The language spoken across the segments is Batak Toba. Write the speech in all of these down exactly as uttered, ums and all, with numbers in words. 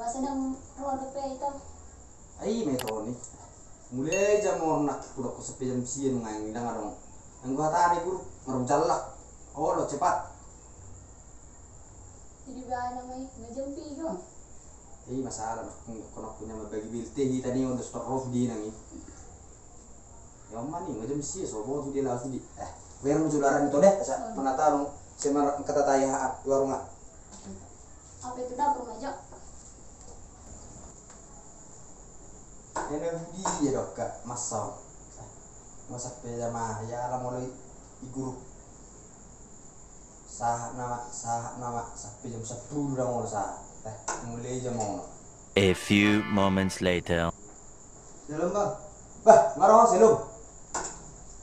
Masa ndang ro dope ito? Ai, ma ito ni. Mulai jam onom, hudok sampe jam sia nunga ndang adong. Anggo hata ni guru, marujallak. Olo, cepat. Jadi bahan nama i, nggak jam tiga. Ai, masalah, nak, nak, nak punya bagi bilte hita ni, udah setor roh di nang i. Ya, Oma ni, nggak jam sia, so, bawa tu dia langsung di. Eh, bayar mu jularan itu deh, asa, hmm, mana tahu, saya marah, kata taya, ah, di warung, ah. Apa itu dapur, Majo? Ene dia dok ka masa. Masa pe jama ya ala molo i guru. Sahat nama, sahat nama, sampe jam sepuluh dah molo sahat. Eh, mulai jam onom. A few moments later. Shalom, Bang. Bah, maro, shalom.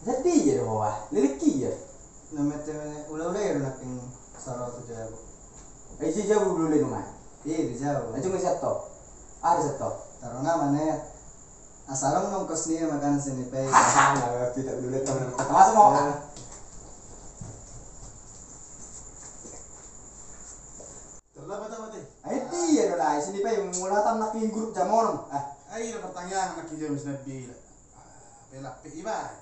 Jadi ya do, wah, lilik iya. Namanya ula-ula ya, naking saro tu jago. Ai, si jabu dulu le nunga. Iya, di jabu. Aja nggak satu. Ada satu. Taruh nama nih. Asal nongkos nih makan sini pe. Hahaha, nggak kita dulu le, teman. Masuk mau. Nah. Terlambat amat, eh. Ai, iya do lah, sini pe mulai tam nak grup jam onom. Ah. Ai, ada pertanyaan nak jam sembilan. Ah, pelak pe iba.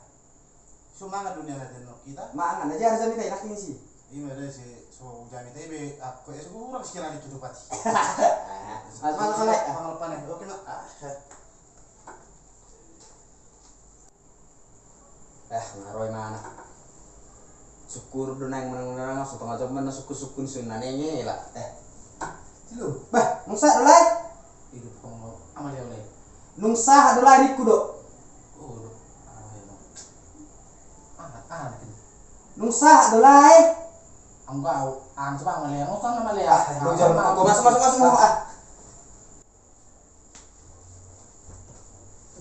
So mangan do nian ate nang hita. Mangan aja, ada jam hita, enak ni si. Ima da si, so jam hita ibe, aku es kurang sekiranya hidup hati. Mas, mas, mas, mas. Pangal paneh, oke, Mak. Ah. Eh, ngaroi mana? Syukur do naeng menang-menang, so tengah jam mana syukur-syukur sun nanenge lah. Eh. Lu, bah, nung sahat do lai. Hidup komo amale oleh. Nung sahat do lai, dikku do. Oh, do. Ah, ah, ah. Nung sahat do lai. Anggo au, ang coba amale, ang utang amale. Ah, nung jam, masuk, masuk, masuk, masuk, ah.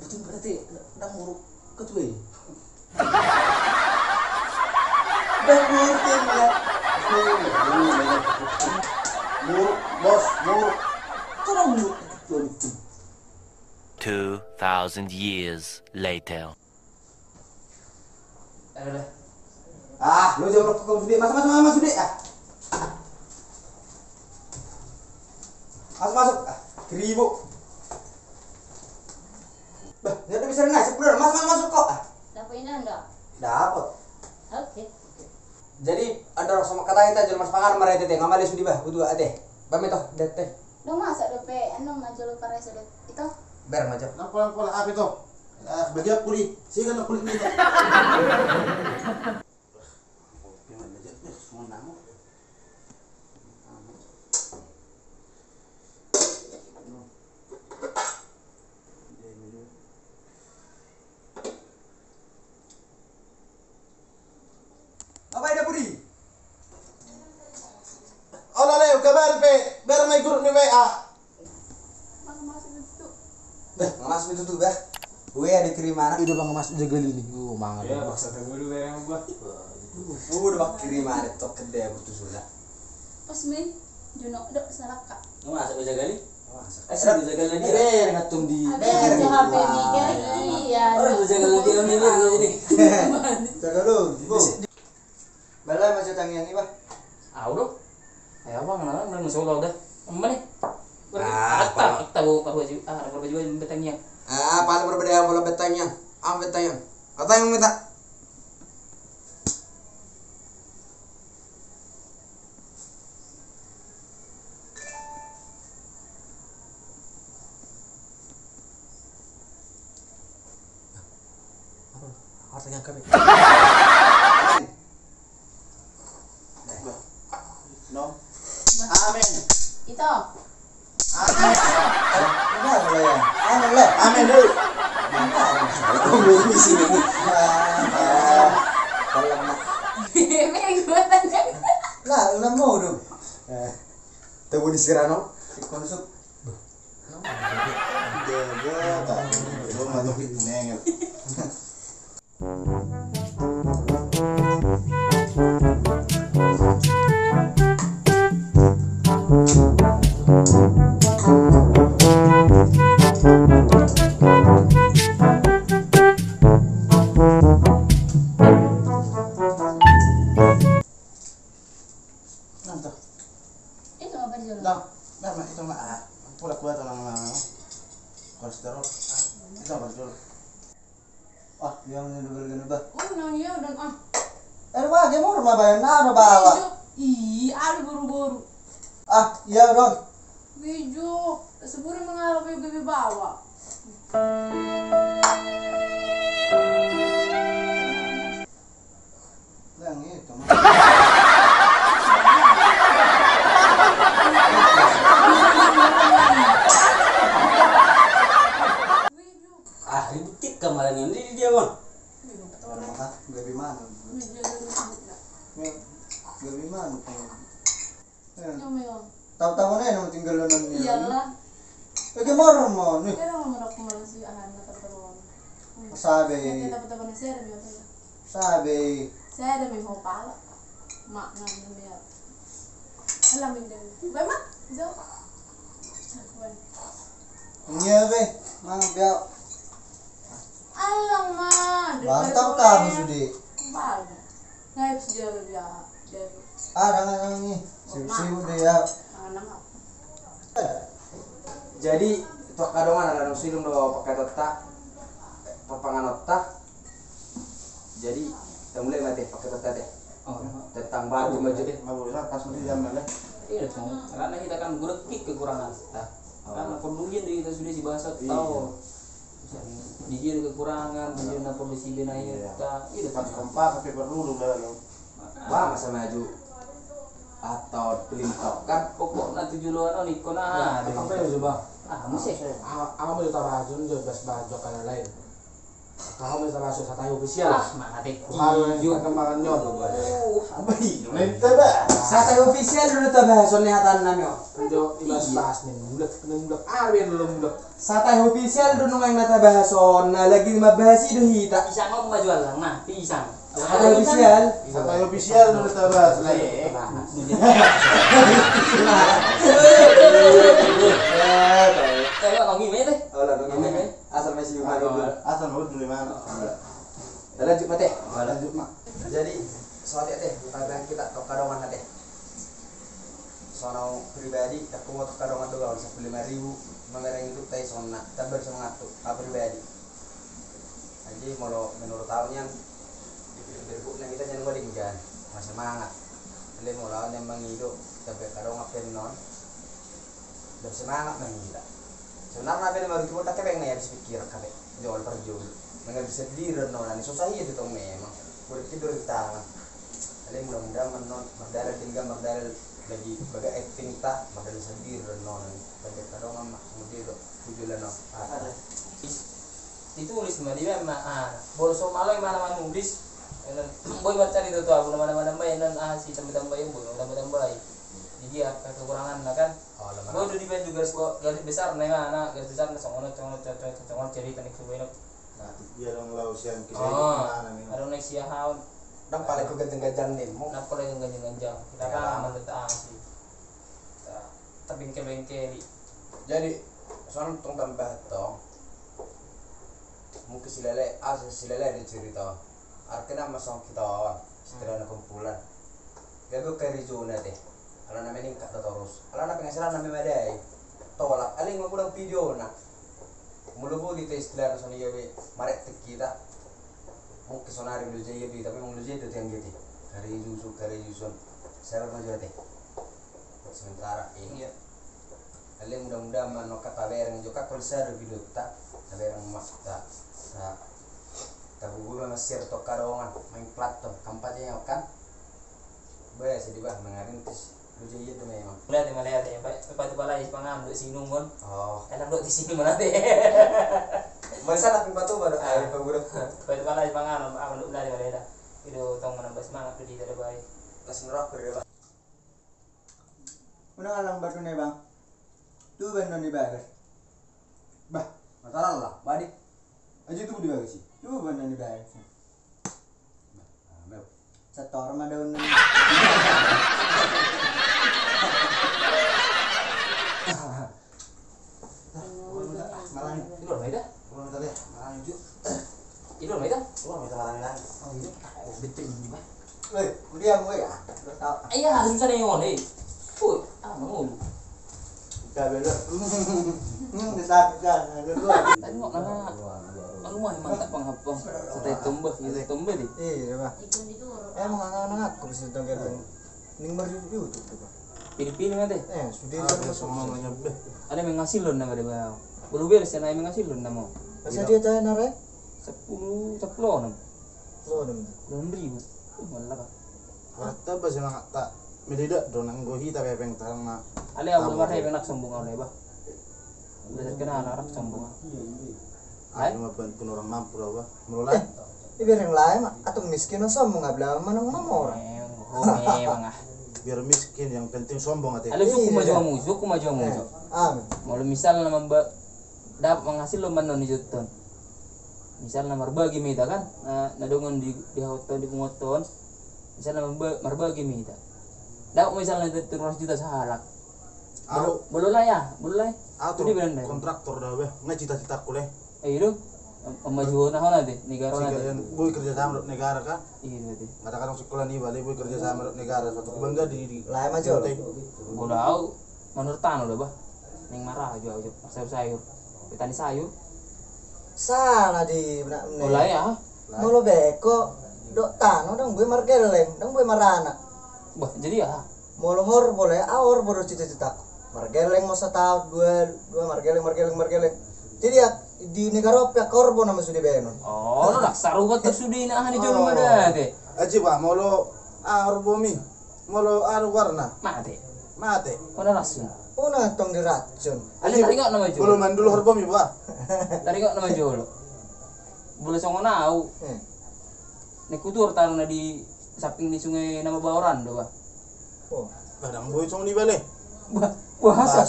Betul berarti, ndang muruk ketua i. Ndang muruk ya. Muruk, bos, muruk. Tolong muruk ketua itu. Two thousand years later. Ayo, deh. Ah, lu jam berapa kau sudah? Masuk, masuk, masuk, masuk, deh. Ah. Masuk, masuk. Ah, seribu. Bah, nggak ada bisa naik, sepuluh. Masuk, masuk, masuk kok. Ah. Dapat ini enggak? Dapat. Oke, oke. Jadi, ada orang sama kata kita jual mas pangan marete te, ngamale sudi bah, butuh ate. Bame toh, dete. Dong masa dope, anu majo lu parese dot. Itu. Ber majo. Nang pola-pola apa itu? Ah, bagi aku di. Sini kan kulit ini. Apa i dapur i? Olo le, hukabari pe, ber ma i grup ni W A. Beh, nggak masuk itu tuh, beh. W A dikirim anak. Itu bang masuk jagal ini. Uh, mangan. Ya, paksa tunggu dulu, bayar yang buat. Uh, udah bak kirim anak tok kede butuh sudah. Pas me, Juno, dok, salah, Kak. Nggak masuk jagal ini? Nggak masuk. Eh, sih, jagal lagi. Ber, ngatum di. Ada yang H P ini, kan? Iya. Orang jagal lagi, ini, ini. Jagal lu, Bu. Bala ma jo tangiang i bah. Au do. Ai abang na na na solo da. Embani. Ah, pala. Tahu baru baju, ah, baru baju, baju tangiang. Ah, pala baru baju, baru baju tangiang. Am baju tangiang. Kata yang minta. Apa? Apa yang kami? No. Amin. Ito. Amin. Amin. Amin. Amin. Amin. Amin. Amin. Lah, enam mau dong. Eh, tahu di Sirano? Ikon sup. Jaga, tak. Lo masuk nengel. Nang to. Itu apa dulu? Nang, nang, itu mah, ah. Pola kuat nang kolesterol. Itu apa dulu? Ah, yang ini dulu gini bah. Oh, nang iya dan ah. Eh, wah, dia mau rumah bayar naro bawa. Ih, ada buru-buru. Ah, iya dong. Bejo, seburu mengalami bebe bawa. Yang itu mah. Ah, ribut tikam malam ini dia bang. Gabe mana? Gabe mana? Tahu-tahu nih nama tinggal lo nanti. Iyalah. Oke, moro mo nih. Kira mau ngerok kemarin sih ahan kata terlalu. Sabe. Kita betul betul saya ada biasa. Sabe. Saya ada minggu pala. Mak ngambil ya. Alam ini. Baik mak. Jauh. Iya be. Mang biar. Alang mah. Mantap kamu sudah. Bagus. Nah, itu dia lebih ya. Ada nggak ini? Sibuk-sibuk deh ya. Jadi, tok kadongan ala nang sidung do pakai tetta, papangan otta. Jadi, kita mulai mate pakai tetta deh. Oh, tentang baju, baju deh. Mau bisa pas nanti jam mana? Iya, karena kita kan gurek kekurangan. Nah, kan perlu dia kita sudah si bahasa tahu. Di dia kekurangan, di dia na perlu si benahi ta. Iya, pas kompak tapi perlu lu dalam. Bah, masa maju atau pelintok kan? Pokokna tujuh loan on ikon ah. Apa ya coba? Ah, mesti. Apa mau tahu aja, bas baju kan lain. Kamu bisa masuk Satai Official. Ah, mana dek. Halo, perkembangan nyo. Apa ini? Satai Official dulu tabahason ni hatan nami. Udah ibas-ibas nih, mulak, mulak. Ah, biar dulu mulak. Satai Official dulu nang na tabahason, nah lagi mabahas i do hita. Pisang om maju alang, nah, pisang. Satai Official. Satai Official dulu tabahas. Lah, eh. Nah, nah. Eh, nongi me deh. Oh, lah, nongi me. Asal masih mana dulu. Asal mau dulu mana. Lanjut mate. Lanjut mak. Jadi, soal ya teh, bukan kita tok kadongan teh. Sono pribadi, tak mau tok kadongan doang, sepuluh lima ribu, mengereng itu tai sonna, tabar semangat tuh, apa pribadi. Jadi, molo menurut tahun yang di berikutnya kita jangan paling kan, masih semangat. Jadi, molo yang mengido, tabar kadongan penon. Bersemangat ma hita. Sebenarna beda baru kita kepeng na habis pikir kape. Jol perjol. Mengambil sendiri non ani susah iya tu tong memang. Kulit tidur di tangan. Ale mudah-mudahan menon mardala tinggal mardala lagi baga acting ta mardala sendiri non ani. Baga kadongan ma mudi do tujulan non. Ditulis ma di mana ah. Bolso malo mana manulis. Boy macari tu tu abu nama nama nama non ah si tambah tambah yang boy tambah tambah. Jadi apa kekurangan kan? Gue udah dibaen juga garis, garis besar nih mana garis besar nih songon songon songon songon cerita nih gue enak. Nah, dia dong lau sian kisah hidup mana nih? Ada naik sia haun. Nang paling gue ganjang-ganjang nih, mau. Nang paling ganjang-ganjang. Kita kan aman betah sih. Tapi bengkel-bengkel. Jadi soalnya tong tambah tong. Mungkin si lele, ah si lele ada cerita. Artinya masuk kita on setelah kumpulan. Gabe kari zona teh. Ala na meningkat do torus. Ala na penghasilan na memadai. Tolak. Aling mangudang video na. Mulu boli teh istilah na soni gabe maretik kita. Mungkin sonari lu jadi tapi mulu jadi do tiang gitu. Kari jusu kari jusun. Saya maju teh. Sementara ini ya. Ale mudah-mudahan mano ka tabereng jo ka kol sado bidota tabereng makta. Nah, tabubu ma share tok kadongan main platform kampanye kan. Baya sedih bah mengarintis lu jadi itu memang. Mulai di mana ya? Pak Pak Tubalai pangan duk sinungon. Oh. Enak duk di sini mana deh? Masa nak patu baru air pemurut. Pak Tubalai pangan apa duk mulai di mana? Itu tong menambah semangat tuh di daerah baik. Pas ngerok berapa? Unang alang batu ne bang. Tu baen non di bagas. Bah, masalah lah, badik. Aja tu di bagas sih. Tu baen non di bagas. Setor ma daun. Malang. Ini loh, Maida. Malang tadi, malang itu. Ini loh, Maida. Malang itu malang. Oh, iya. Oh, betul ini, Bang. Woi, diam, woi, ah. Iya, harus bisa nih, ngomong, eh. Woi, ah, mau lu. Tadi ngok nana. Aduh, mah mantap panghapuan. Satai tombah, gitu tombah di. Iya, Bang. Emang angan-angan aku di situ, kan? Ning mar YouTube tuh, Bang. Pilih-pilih nanti. Eh, sudah. Ada menghasilkan nama dia, Bang. Belum beres ya, nah, menghasilkan nama. Masa dia tanya nare? Sepuluh, sepuluh enam. Sepuluh enam. Sepuluh ribu. Uh, malah, Bang. Rata ba semangat tak. Melidak do nang gohi tapi peng tarang na. Ale, aku marhepeng nak sombong ale, Bang. Udah terkenal anak sombong. Aku ma bantu orang mampu lah, Bang. Mula. Eh, ibereng lae ma, atong miskin on sombong abla manang mamora. Memang, oh, memang ah. Biar miskin yang penting sombong ate. Ale, suku maju musuh, suku maju musuh. Amin. Molo misalna mamba dapat manghasil lo manon ni jutton. Misalna marbagi mita kan, na, na dongan di, di hotton di pungoton. Misalna marba-, marbagi mita. Dapat misalna terus juta sahalak. Bolo, bolo lah ya, bolo lah. Aku kontraktor dah weh, nggak cita-citaku leh. Eh, itu. Maju na hona deh, negara na deh. Boi kerja sama negara kan? Iya, deh. Nggak ada kan sekolah nih, balik boi kerja sama negara, suatu kebanggaan di, di. Lah, maju. Bolo au, menurut tano dah, bah. Ning marah aja, aja. Sayur-sayur. Petani sayur. Salah di, bolo ya. Molo beko, dok tano, dong boi margeleng, dong boi marana. Bah, jadi ya. Molo horbo le, au horbo do cita-citaku. Margeleng ma sataon, dua, dua margeleng, margeleng, margeleng. Jadi ya, di negara on pe horbo nama sude baenon. Oh, lah sarupa tu sude na aha ni jolo madate. Aji ba, molo horbo mi, molo anu warna. Mate. Mate. Kona racun. Kona tong di racun. Aji, taringot nama jolo. Molo mandul horbo mi ba. Taringot nama jolo. Bolo songon au. Ning kutuor tano na di samping ni sungai nama baoran do ba. Oh. Kadang boi songon i bale. Ba, bahasa.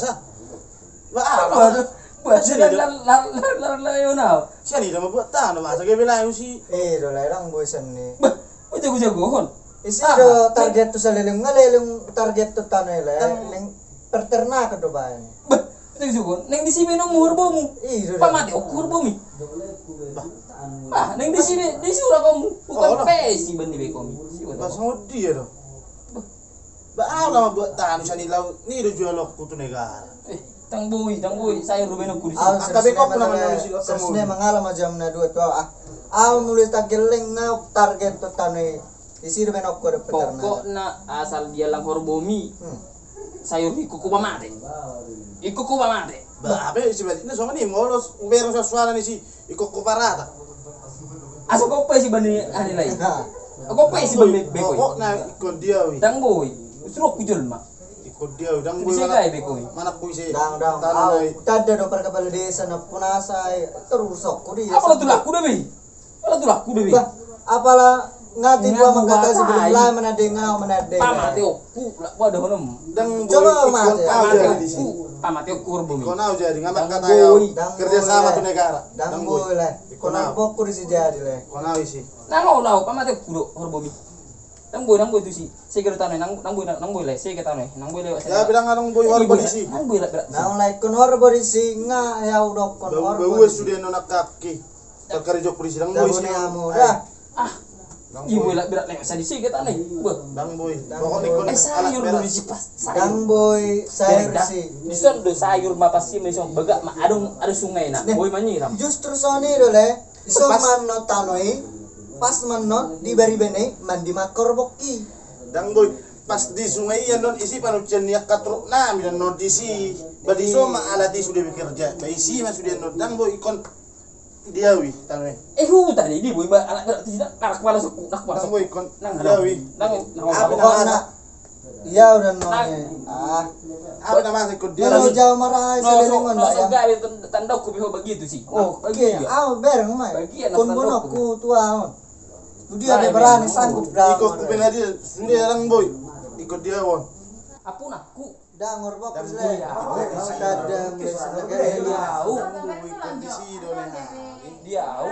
Bahasa. Bahasa. Sian i da mabuat tano bahasa gabe lae usi. Eh, do lae dang boi seni. Ba, jago-jagohon. Isi do target tu saleleng ngaleleng target tu tano i lae. Ning perternakan do baen. Ba, jago-jagohon. Neng disi be nang horbomu. Pamate oku horbomi. Ba, neng disi be, disi ura komu. Bukan pesi bani be komi. Ba, songon dia do. Ba, au nama buat tanu sani lau ni do jual okku tu negara. Eh, dang boi, dang boi, sayur do baen okku disi. Angka be okku nama nulis. Sersne mangala ma jam na dua tu au. Au mulai tageleng na target tu tanu i. Isi do baen okku ada peternak. Pokokna asal dia lang horbomi. Sayur ikku ku pamate. Ikku ku pamate. Ba, ape sebalikna songon i molo ubereng suara ni si ikku ku parata. Asa kope si bani ani lai. Kope si bani beko. Pokokna ikon dia wi. Dang boi. Suruh ku jolma. Ikon dia wi dang boi. Bisa kai beko. Mana ku isi. Dang, dang. Tanda do par kepala desa na punasa terus aku dia. Apa lo tulakku da be? Pala tulakku do be. Apala ngati dua mangkata sebelum lai menadeng au menadeng. Pamate okku lah wadah honom. Dang boi. Coba mate. Pamate okku. Pamate okku horbomi. Ikon au jadi nggak mangkata au. Kerja sama tu negara. Dang boi lah. Ikon au bokku di si jadi lah. Ikon au isi. Nang au lau pamate okku do horbomi. Dang boi, dang boi tu si. Sege do tano nang, dang boi, dang boi lah. Sege tano nang boi lewat. Ya bilang dang boi horbo di si. Dang boi lah. Nang lai kon horbo di si nga ya udah kon horbo. Bau sudah nona kaki. Terkari jok polisi dang boi sini. Ah. Ibu lah berat nih sadisi kita nih. Dang boi. Pokoknya kon eh sayur dulu si pas. Dang boi sayur si. Dison do sayur ma pasti ma dison begak ma adong ada sungai na. Boi manyiram. Justru soni do le. Iso manno tanoi. Pas manno di bari benei mandi makor bokki. Dang boi. Pas di sungai ian don isi panucian ni angka truk nami dan non disi. Badi so ma alat i sudah bekerja. Ba isi ma sudah non dang boi ikon. Diawi tano i. Eh huta di di boi ba anak berak tu sida anak pala suku anak pala suku. Nang boi kon. Nang diawi. Nang nang. Apa nama? Iya udah nang. Ah. Apa nama ikon diawi? Kalau jauh marah saya dengon ya. Gawe tanda ku biho begitu sih. Oke, au bereng mai. Kon bono ku tuaon. Dia ada berani sanggup dah. Ikon ku pengadilan sudah orang boi. Ikon dia on. Apa nakku? Dang horbo ku sle. Dia au. Dia au.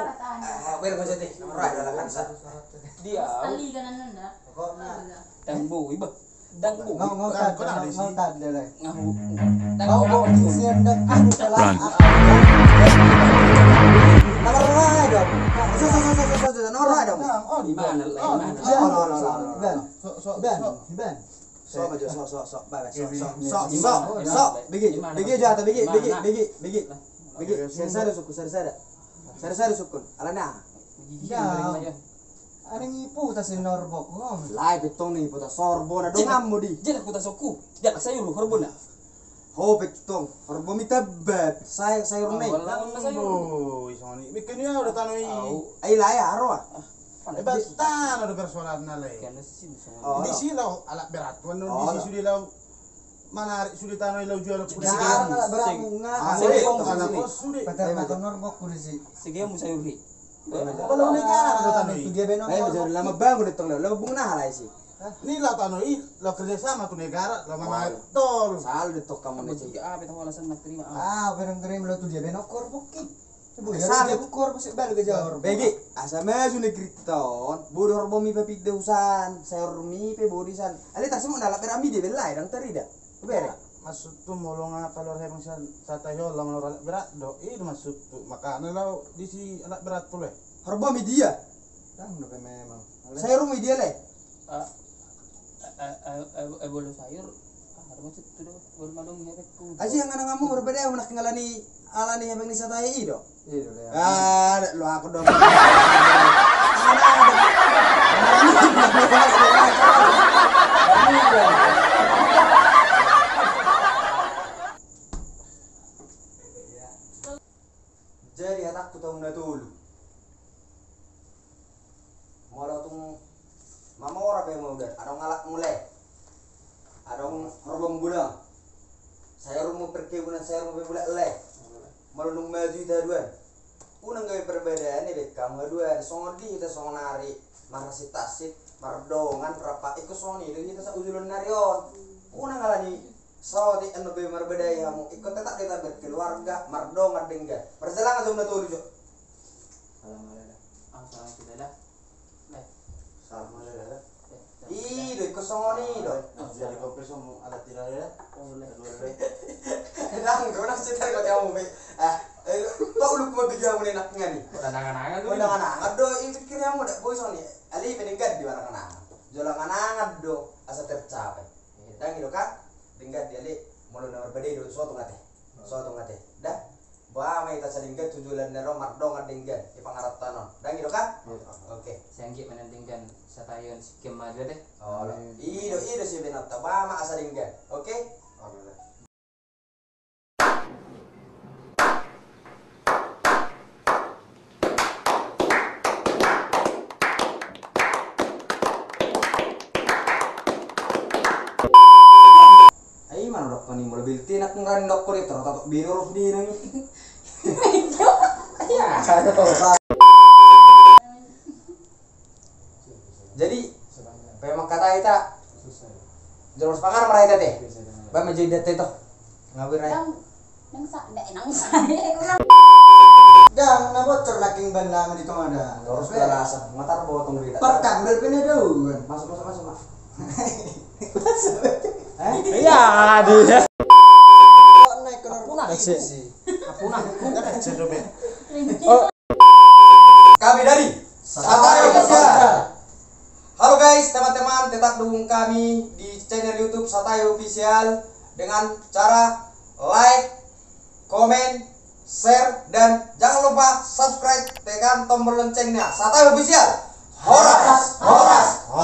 Dang boi bah. Dang boi. Ngau ngau tadde le. Ngau. Dang boi. Sian dang aku telah. Run. Nomor dua dong. Nomor dua dong. Di mana le? Di mana? Di mana? Di mana? Sok, sok, sok, sok, sok, sok, sok, sok, sok, sok, sok, sok, bege, bege, jata, bege, bege, bege, bege, bege, sada, sada sungkun, sada, sada, sada sungkun, alana aha? Ada yang iputas di norbok, om. Lae pe tong na iputas horbo na donganmu di. Jadi iputas aku, jadi saya lu horbo na. Ho pe tong, horbo mi tabat, saya, saya rune. Boi, soni, bikin ya udah tano i. Ai lae aro ah. Ebat tano do persoalanna lae. Disi laho alat berat tu annon disi sude laho manarik sude tano i laho jual ku disi. Alat berat munga. Alat kos sude. Paternakon norbokku disi. Segemu sayur hi. Kalau negara do tano i. Lama bangun di tong laho, laho bunga na halai si. Ni laho tano i laho kerja sama tu negara laho mamarik tol. Sal di tong kamu ni. Apa tahu alasan nak terima. Ah, bereng terima laho tu dia benok korbokki. Bege, asa maju negeri on, bodo horbo mi papinda husan, sayor mi pe bodo isan. Ale tasi mo na alat berat mi dia bela, dang tarida. Bere. Maksud tu molo nga kaluar hepeng san satai ho laho manor alat berat do, i do maksud tu makana laho disi alat berat tu le. Horbo mi dia. Dang do pe memang. Sayor mi dia le. Ah, eh, eh, eh, eh, bolo sayur. Ah, ada maksud tu do, bolo madong ya pe ku. Aji yang anak kamu berbeda yang menak ngalani, alani hepeng ni satai i do. Iya do ya. Ah, ada lu aku dong. Jadi hatangku tahu na tolu. Molo tung mamora pe molo adong alatmu le. Adong horbomu godang. Sayormu perkebunan, sayormu pe bulak le. Molo dung maju hita haduan. Unang gabe perbedaan iba hamu haduan. Songon di hita songon ari marhasit-hasit, mardongan, rap, ingkon songon i do hita saujulon ni ari on. Unang alani saotik annon be marbadai hamu, ingkon tetap hita berkeluarga, mardongan denggan. Marsilang aja na tolu jo. Salam alada. Ah, salam kita dah. Eh. Salam alada. Eh, salam alada. I do, ingkon songon i do. Jadi kopi somu alat tidak ada. Oh, boleh. Dang, kau nak cerita kau tiap mau be. Ah, eh, kau lu mau pikir mau enak ngani. Udah nangan-nangan tuh. Udah nangan-nangan do, i pikir hamu dak boi songon i. Ale pe denggan di uarang nangan. Jolo nangan-nangan do, asa tercapai. Dang i do kan? Denggan di ale, molo na marbadai do, sotung ate. Sotung ate. Da? Boha ma hita saling denggan tu joloan na ro mardongan denggan di pangarantoan on. Dang i do kan? Oke. Sai anggiat ma na denggan satai on singkop ma jo ate. Olo. I do, i do sebenarna. Boha ma asa denggan. Oke? Olo. Ai, mana dokkon i, molo bilti nak ngarani dokkon i, toro tatok bini urus di nang i. Iya. Jadi, pe mangkatai ta. Jolo panganon ma ra hita te. Ba ma jadi date to. Ngawir ai. Nang, nang sa, nang sa. Dang, na bocor nangkin ban na di tonga da. Terus balasan, matar potong berita. Pertanggal pe na daun. Masuk, masuk, masuk, masuk. Iya, di. Kami dari Satai Official. Halo guys, teman-teman, tetap dukung kami di channel YouTube Satai Official dengan cara like, komen, share, dan jangan lupa subscribe, tekan tombol loncengnya. Satai Official. Horas, horas, horas.